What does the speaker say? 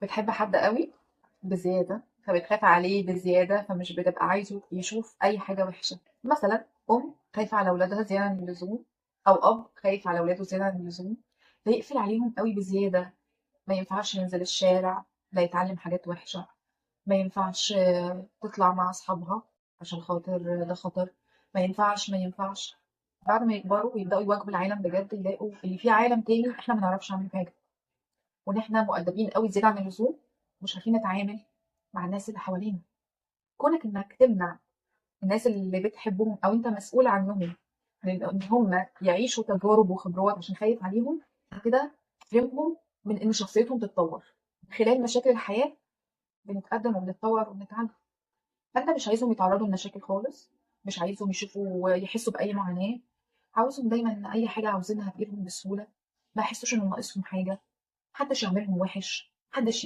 بتحب حد قوي بزيادة، فبتخاف عليه بزيادة، فمش بتبقى عايزه يشوف أي حاجة وحشة. مثلا أم خايفة على أولادها زيادة عن اللزوم، أو أب خايف على أولاده زيادة عن اللزوم، فيقفل عليهم قوي بزيادة. ما ينفعش ينزل الشارع، لا يتعلم حاجات وحشة، ما ينفعش تطلع مع أصحابها عشان خاطر ده خطر، ما ينفعش ما ينفعش. بعد ما يكبروا ويبدأوا يواجهوا العالم بجد، يلاقوا إن في عالم تاني إحنا ما نعرفش عنه حاجة، وإن إحنا مؤدبين قوي زيادة عن اللزوم، مش عارفين نتعامل مع الناس اللي حوالينا. كونك إنك تمنع الناس اللي بتحبهم أو أنت مسؤول عنهم من إن هم يعيشوا تجارب وخبرات عشان خايف عليهم، كده تحرمهم من إن شخصيتهم تتطور. خلال مشاكل الحياة بنتقدم وبنتطور وبنتعلم. فأنت مش عايزهم يتعرضوا لمشاكل خالص، مش عايزهم يشوفوا يحسوا بأي معاناة، عاوزهم دايما إن أي حاجة عاوزينها تجيلهم بسهولة، ما يحسوش إن ناقصهم حاجة، محدش يعملهم وحش، محدش